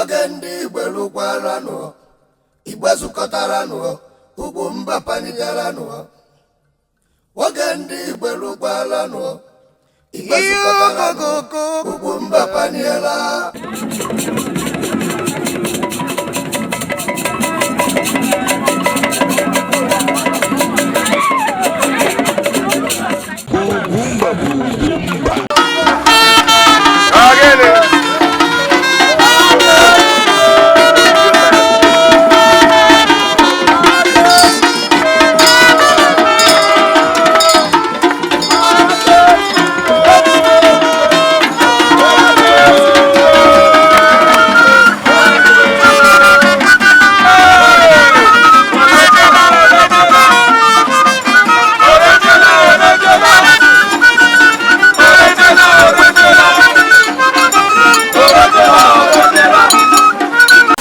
Oge ndị Igbo lụkwaranụ, Igbo zukọtaranụ, Ugwumba panigaranụ. Oge ndị Igbo lụkwaranụ, Igbo zukọtaranụ, Ugwumba paniela. Ugwumba bụ Ugwumba.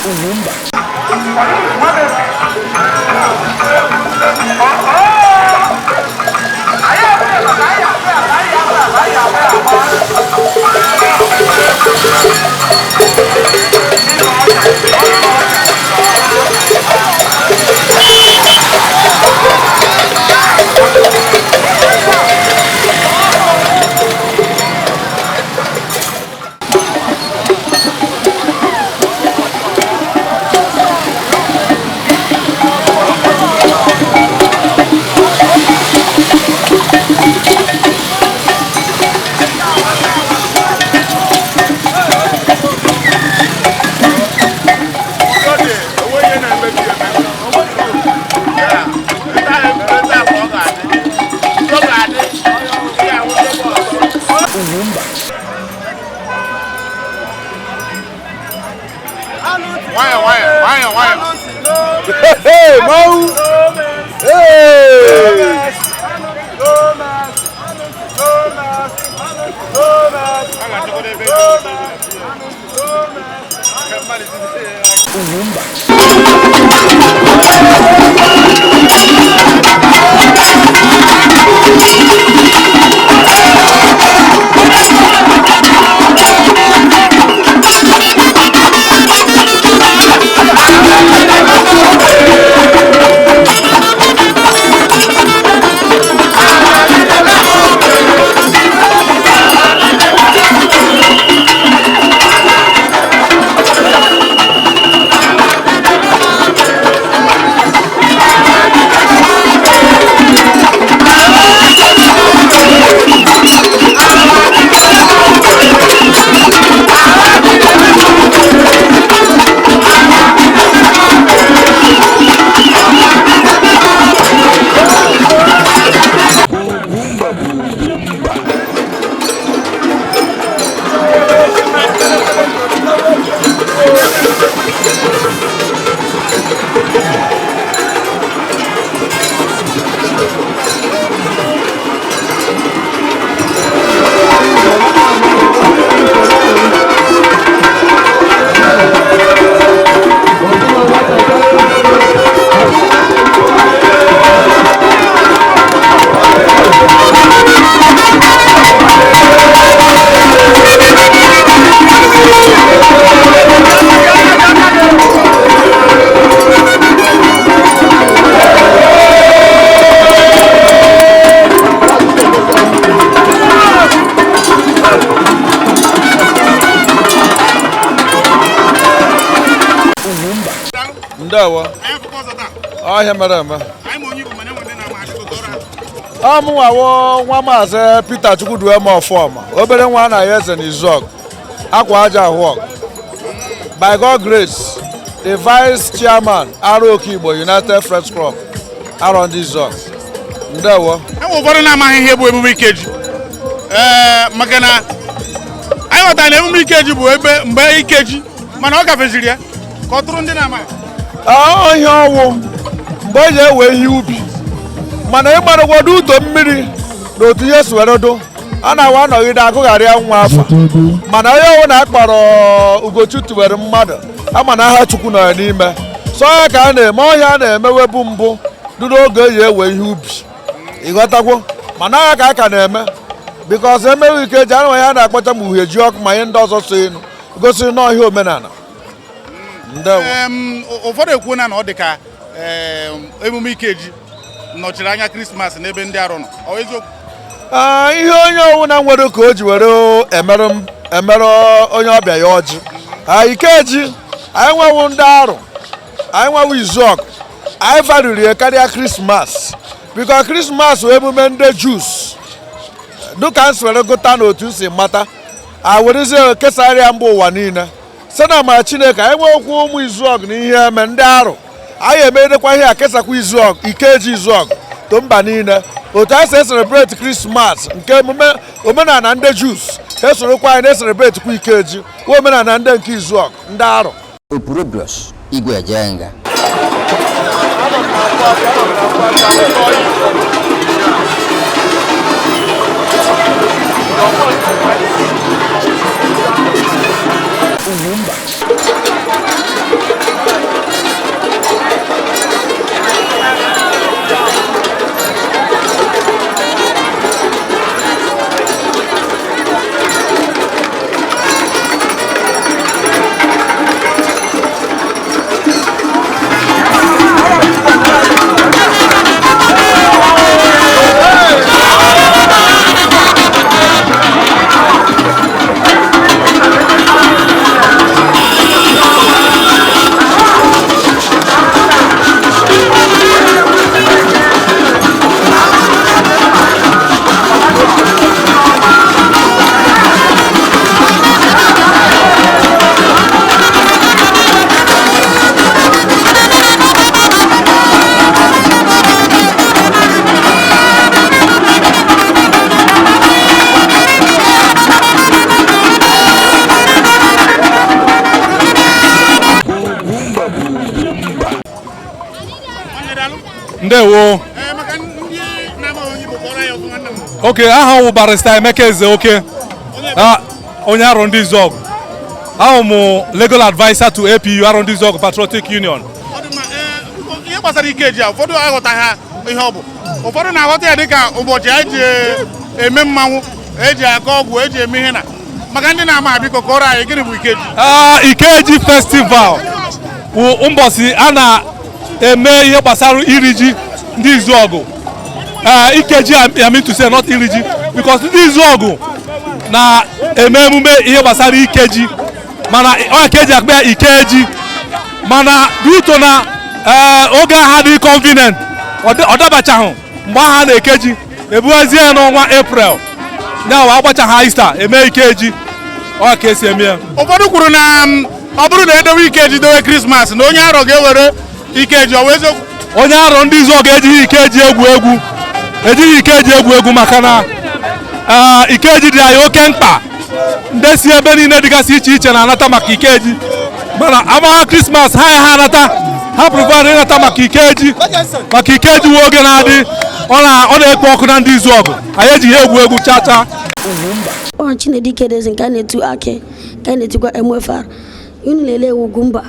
Ugwumba. Ugwumba. Nwayọ nwayọ nwayọ nwayọ. Hey, Mau! Hey! Ugwumba. Ugwumba bụ Ugwumba. Ugwumba. Ndewo. Ọhịa mere eme. Ọ mụnwawo nwa Maazị Peter Chukwudueme Ọfọma, obere nwa anaghị eze n'Izuọgụ, akwa aja ahụ ọgụ. By God grace, the vice chairman Aro Okigbo United Friends Club, Aro ndị Izuọgụ. Ndewo. Enwe ụfọdụ na-amaghị ihe bụ emume Ikeji. Ee, maka na anyị ghọtara na emume Ikeji bụ ebe mgbe Ikeji, mana ọ gafeziri ya ka ọ tụrụ ndị na-amaghị. Ọhịa ọnwụ mgbe eji ewe ihe ubi, mana ịgbarụgwado udo mmiri na otu ihe si were do a na-awa anọgide agụgharịa nwa afọ, mana onye ọwụ na akpọrọ Ugochi tubere mmadụ ama na aha Chukwu nọ ya n'ime, so ya ka a na-eme ọhịa a na-emewebu mbụ duru oge eji ewe ihe ubi, ịghọtagwo? Mana agha ka a ka na-eme because emewe Ikeji anụ ya na-akpọcha ma uhie ji ọkụ ma ihe ndị ọzọ so enu gosiri n'ọhịa omenala. Ndewo. Ụfọdụ ekwuona na ọ dị ka emume Ikeji nọchiri anya Krismas n'ebe ndị Arọ nọ. Ọ eziokwu? Ihe onye ọwụna nwere ka o ji were emerụ onye ọbịa ya ọjị. Ikeji anyị nwewu ndị Arụ, anyị nwewu Izuọgụ, anyị variri ya karịa Krismas, biko Krismas wee emume ndị Jews dịka m si were gụta na otu si mata, a werezie kesarịa mba ụwa niile site na amara Chineke. Anyị nwekwa ụmụ Izuọgụ na ihe eme ndị Arụ, anyị emedekwa ihe a kesakwa Izuọgụ, Ikeji Izuọgụ to mba niile. Otu anyị si e-celebrate Krismas nke emume omenala ndị Jews, esorokwa anyị na-e-celebrate kwa Ikeji kwa omenala ndị nke Izuọgụ ndị Arụ. Opurobios Igwe Ejenga. Ugwumba. Ugwumba bụ Ugwumba. Ndewo. Maka ndị na-amaghị onye Igbo, kọrọ ya ọfụma, nna m. Oke aha wụ Barrister Emeka Ezeoke, onye Arọ Ndị Izuọgụ. Ahụ m legal adviser to APU, Arọ Ndị Izuọgụ Patriotic Union. Ọ dị mma. Biko, ihe gbasara Ikeji a, ụfọdụ aghọtaghị ha ihe ọ bụ. Ụfọdụ na-aghọta ya dịka ụbọchị anyị ji eme mmanwụ, eji akọ ọgwụ, eji eme ihe na maka ndị na-ama, biko kọrọ anyị gịnị bụ Ikeji? Ikeji festival wụ mbọsị a na-eme ihe gbasara iri ji ndị Izuọgụ. Ikeji, I mean to say, not iri ji, because ndị Izuọgụ na-eme emume ihe gbasara Ikeji, mana ọ ka eji akpa ya Ikeji, mana due to na oge ahụ adịghị convenient, ọ dabachahụ mgbe ahụ a na-ekeji, ebughazie ya n'ọnwa April ya wa agbachaghị Easter eme Ikeji. Ọ ka esi eme ya. Ụfọdụ kwuru na ọ bụrụ na edowe Ikeji dowe Krismas, na onye Arọ ga-ewere Ikeji. Ọ bụ eziokwu? Onye Arọ Ndị Izuọgụ ejighị Ikeji egwu egwu, ejighị Ikeji egwu egwu, maka na Ikeji dị anyị oke mkpa. Ndị si ebe niile dịgasị iche iche na-anata maka Ikeji, mana amagha Krismas ha ya ha anata, ha prefer ịnata maka Ikeji, maka Ikeji nwe oge na-adị ọ na-ekpo ọkụ na ndị Izuọgụ. Anyị ejighị egwu egwu chaa chaa. Ọ Chinedike Deze nke a na-etu Akị, nke a na-etukwa MFR. Unu lele Ugwumba.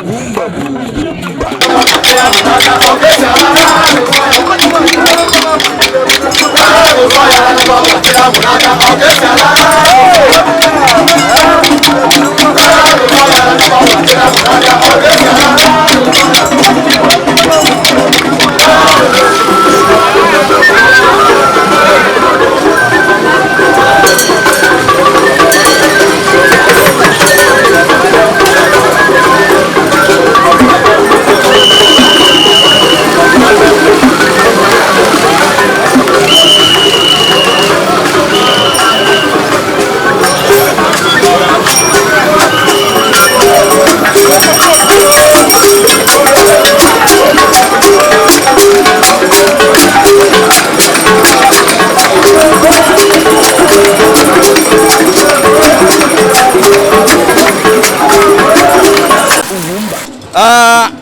Ugwumba bụ Ugwumba.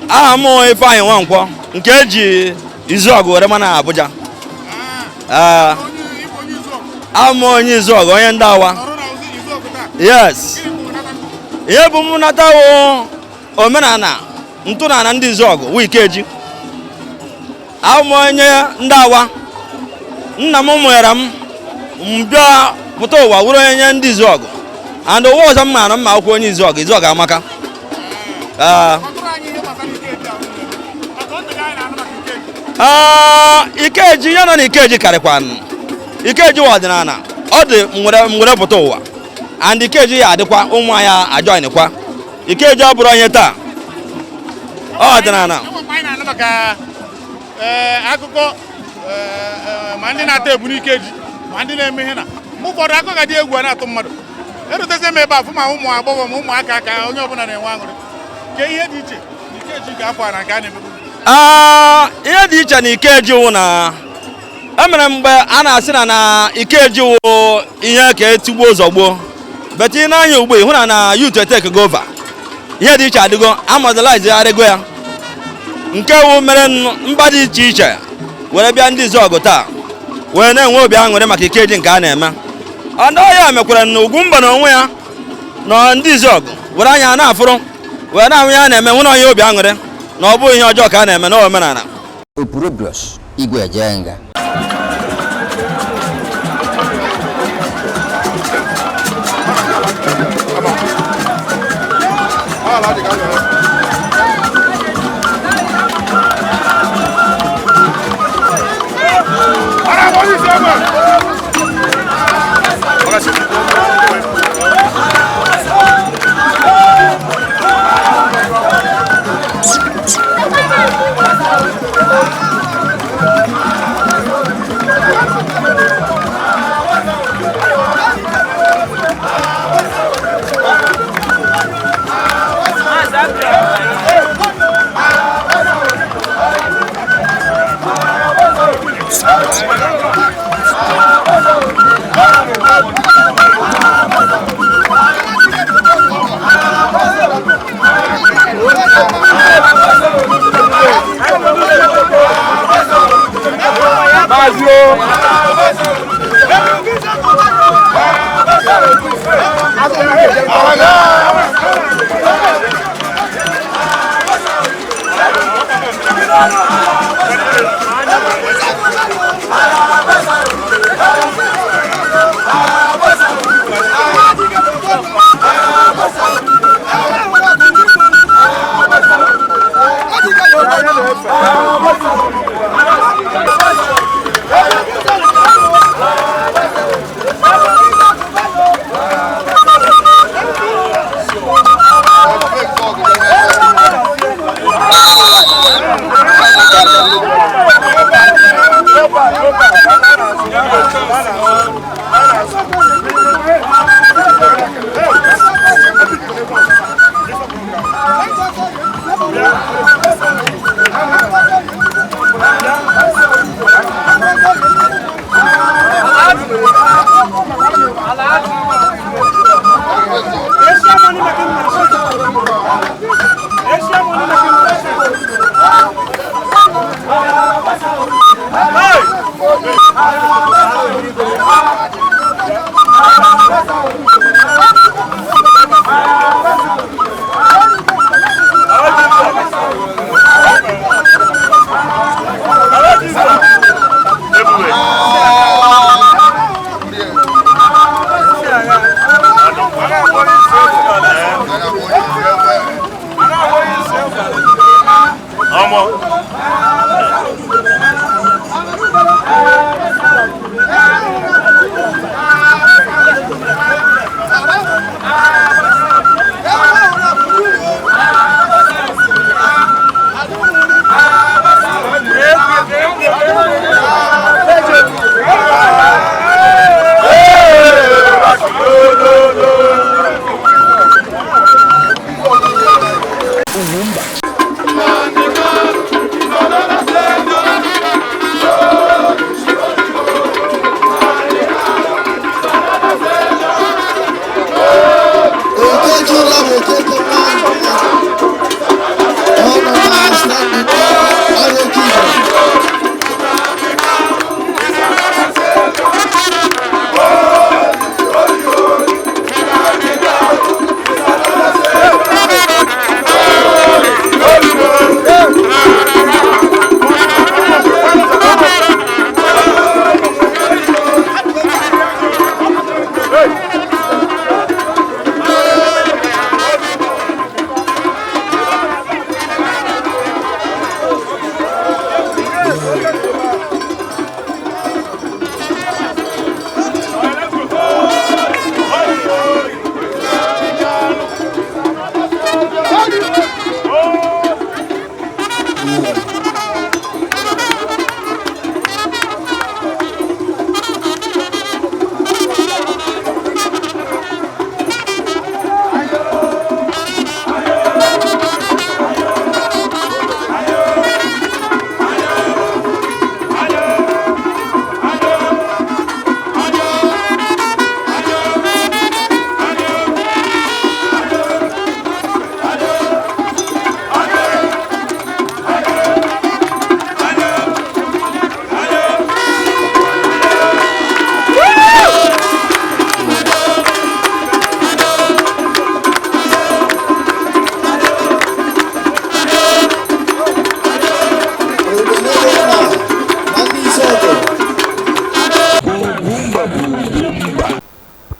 Aha m Ifeanyị Nwankwọ nke eji Izuọgụ were mana Abuja. Abụ m onye Izuọgụ, onye ndị Awa. Yes, ihe bụ m nata wụ omenala ntụnala ndị Izuọgụ wụ Ikeji. Abụ m onye ndị Awa. Nna m mụnyere m mbịa pụta ụwa wụrụ onye ndị Izuọgụ, and ụwa ọzọ m maara mma akwụkwọ onye Izuọgụ. Izuọgụ amaka. Ee. Kọtụrụ anyị ihe gbasara Ikeji ahụ na-eme. Maka o tego anyị na-anụ maka Ikeji. Ee, Ikeji ya nọ na Ikeji karịkwanụ. Ikeji wụ ọdịnala, ọ dị nwere pụta ụwa, and Ikeji ya adịkwa ụmụ anyị ajoinkwa. Ikeji ọ bụrụ onye taa, ọ ọdịnala. Enwe mgbe anyị na-anụ maka akụkọ ma ndị na-ata ebu n'Ikeji, ma ndị na-eme ihe na mgbe ụfọdụ akụkọ ga dị egwu a na-atụ mmadụ. Erutezi m ebe a, fụ ma ụmụ agbọghọ ma ụmụaka, ka onye ọbụla na-enwe aṅụrị. Ke ihe dị iche n'Ikeji nke afọ a na nke a na-emebu? Aa, ihe dị iche na Ikeji wụ na e mere mgbe a na-asị na Ikeji wụ ihe ka etigbuo zọgbuo, but ị na-anya ugbu a, ịhụ na youth etake over. Ihe dị iche adịgo, amodalize arịgo ya, nke wụ mere mba dị iche iche were bịa ndị Izuọgụ taa wee na-enwe obi aṅụrị maka Ikeji nke a na-eme. Ọndụ ya mekwara na Ugwumba na onwe ya na ndị Izuọgụ were anya na-afụrụ wee na-ahụ ya na-eme, nwere onye obi aṅụrị na ọ bụghị ihe ọjọọ ka a na-eme na omenala. Opurobios Igwe Ejenga.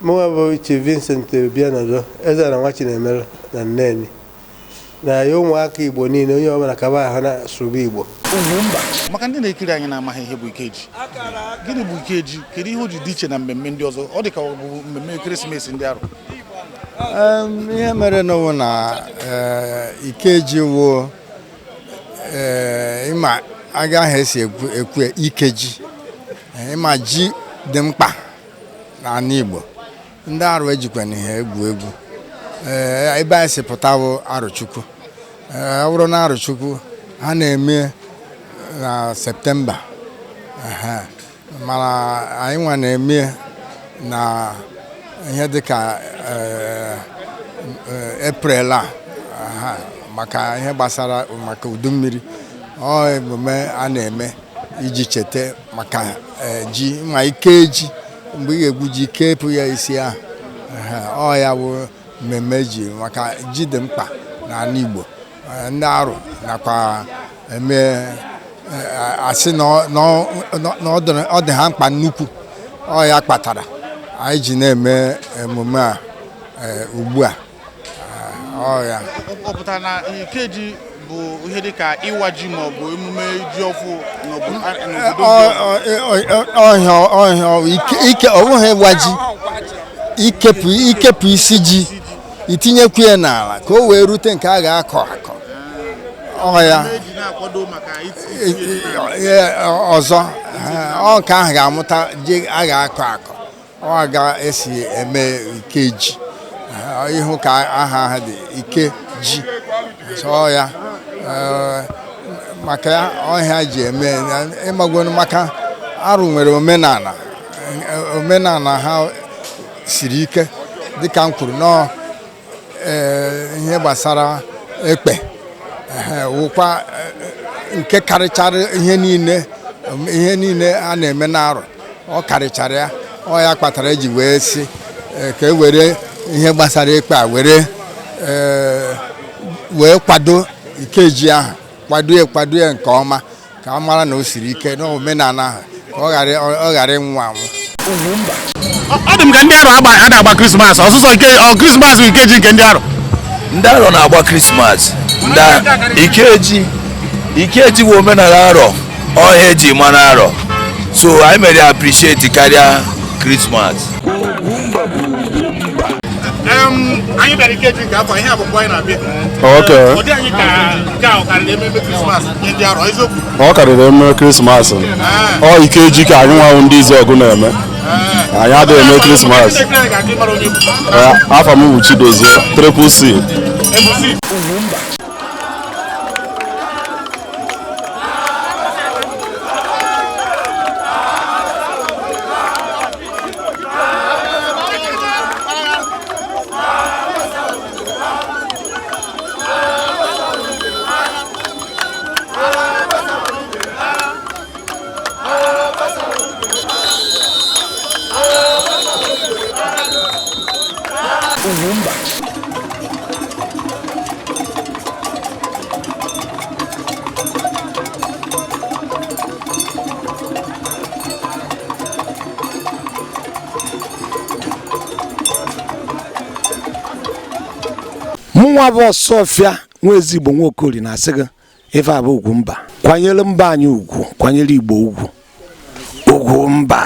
Mụnwa bụ Chief Vincent Obianodo, eze na nwa Chinemere na Nneni, na ya ụmụaka Igbo niile, onye ọbụla kaba ahụ na-asụba Igbo. Maka ndị na-ekiri anyị na-amaghị ihe bụ Ikeji, gịnị bụ Ikeji? Kedu ihe o ji dị iche na mmemme ndị ọzọ? Ọ dị ka ọ bụ mmemme ekeresimesi ndị Arụ. Ihe mere n'ụwa na Ikeji wụ ịma agaghị esi ekwu Ikeji, ịma ji dị mkpa n'ala Igbo. Ndị Arụ ejikwana ihe egwu egwu. Ebe anyị si pụta bụ Arụchukwu. Ọ bụrụ na Arụchukwu ha na-eme na Septemba, mana anyị nwa na-eme na ihe dịka Eprel a, maka ihe gbasara maka udu mmiri. Ọ emume a na-eme iji cheta maka ji, ma ike ji mgbe ị ga-egwu ji kepụ ya isi ahụ. Ọ ya bụ mmemme ji, maka ji dị mkpa n'ala Igbo. Ndị Arụ nakwa eme asị na ọ dị ha mkpa nnukwu. Ọ ya kpatara anyị ji na-eme emume a ugbu a. Ọ ya ọ pụtara na Ikeji bụ ihe dịka ịwa ji ma ọ bụ emume ji ọfụ n'obodo? Ọhịa ike ọ bụghị ịwa ji, ikepụ isi ji itinyekwu ya n'ala ka o wee rute nke a ga-akọ akọ. Ọ ya ọzọ ọ nke ahụ ga-amụta ji a ga-akọ akọ. Ọ ga-esi eme Ikeji, ịhụ ka aha ha dị Ikeji. Ọ ya maka ya ọhịa ji eme ịmagonu, maka Arụ nwere omenala, omenala ha siri ike dịka m kwuru nọọ ihe gbasara ekpe wụkwa nke karịchara ihe niile, ihe niile a na-eme n'Arụ ọ karịchara ya. Ọ ya kpatara eji wee sị ka e were ihe gbasara ekpe a wee kwado Ikeji ahụ, kwado ya nke ọma ka a mara na o siri ike n'omenala ahụ, ka ọ ghara ịnwụ anwụ. Ọ dị m ka ndị Arụ a na-agba Krismas ọsụsọ nke Krismas bụ Ikeji nke ndị Arụ. Ndị Arụ na-agba Krismas. Ikeji bụ omenala Arọ, ọhịa eji mara Arọ, so anyị mere appreciate karịa Krismas. Anyị bịara Ikeji nke afọ ihe a bụ mgbe anyị na-abịa. Ọ dị anyị ka nke a ọ karịrị ememe Krismas nye ndị Arọ, eziokwu? Ọ karịrị ememe Krismas. Ọ Ikeji ka anyị nwanwụ ndị Izuọgụ na-eme. Anyị adịghị eme Krismas. Afọ m bụ Chidozie Triple C. Mụnwa bụ Ọsọfịa nwa ezigbo Nwaokori na-asị gị ife abụ Ugwumba, kwanyere mba anyị ugwu, kwanyere Igbo ugwu. Ugwumba.